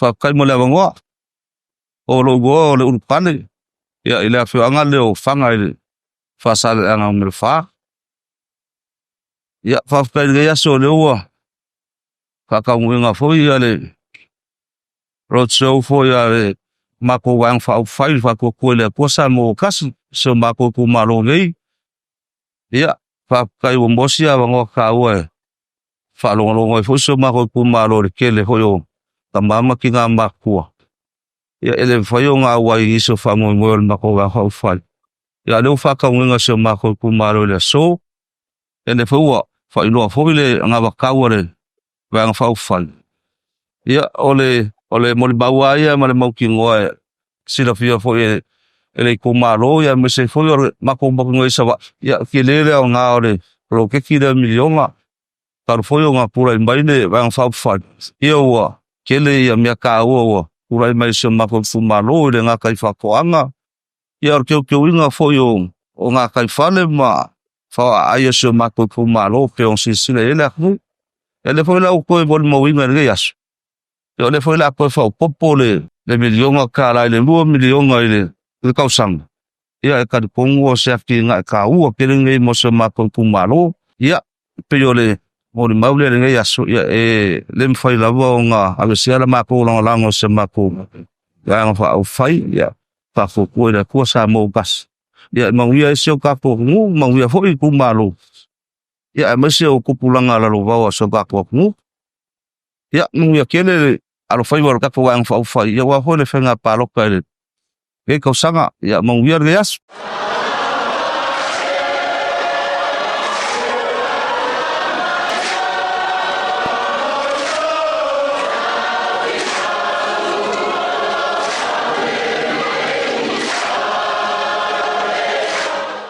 Faafetai mo le avanoa. O lou igoa o le Ulupale, ia, i le afioaga lea o Faga i le Faasaleleaga numera 4. Ia, faafetai i lenei aso o lea ua faataunuuina foi ia le roadshow foi a le matou Vaega Faaupufai le Faatuatua i le Atua Samoa ua Tasi, si o matou itumalo nei. Ia, faafetai ua maua si avanoa taua e faalogologo ai foi si o matou itumalo i le tele foi o tama ma tina matutua. Ia, e le mafai ona auai i nisi o faamoemoe o le matou Vaega Faaupufai. Ia, a o lea ua faataunuuina e si o matou itumalo i le aso. Ia, lea foi ua faailoa foi le anavatau a le Vaega Faaupufai. Ia, o le o le molimau lava ia ma le mautinoa e silafia foi e e le itumalo, ia aemaise foi o le matou motu nei i Savaii, ia, e tele le aoga o le poloketi lea miliona. Talu foi ona tulai mai le Vaega Faaupufai, ia ua tele ia mea taua ua tulai mai i si o matou itumalo i le gata i faatoaga, ia o le teuteuina foi o o gataifale ma faoaaai o si o matou itumalo pei ona silasila i ai le atunuu. Ia lea foi la ua toe molimauina i lenei aso, ia o lea foi o le a toe faaopoopo le le miliona tala i le $2 miliona i le tausaga. Ia e talitonu o se atinae taua tele lenei mo si o matou itumalo. Ia, e pei o le molimau lea i lenei aso, ia e le mafai lava ona aveesea la matou lagolago i si a matou Vaega Faaupufai, ia Faatuatua i le Atua Samoa ua Tasi. Ia e manuia ai si o tatou atunuu, manuia foi itumalo, ia aemaise o tupulaga lalovaoa o si o tatou atunuu. Ia manuia tele le alofaiva o le tatou Vaega Faaupufai aua foi le faiga palota i lenei tausaga. Ia manuia lenei aso.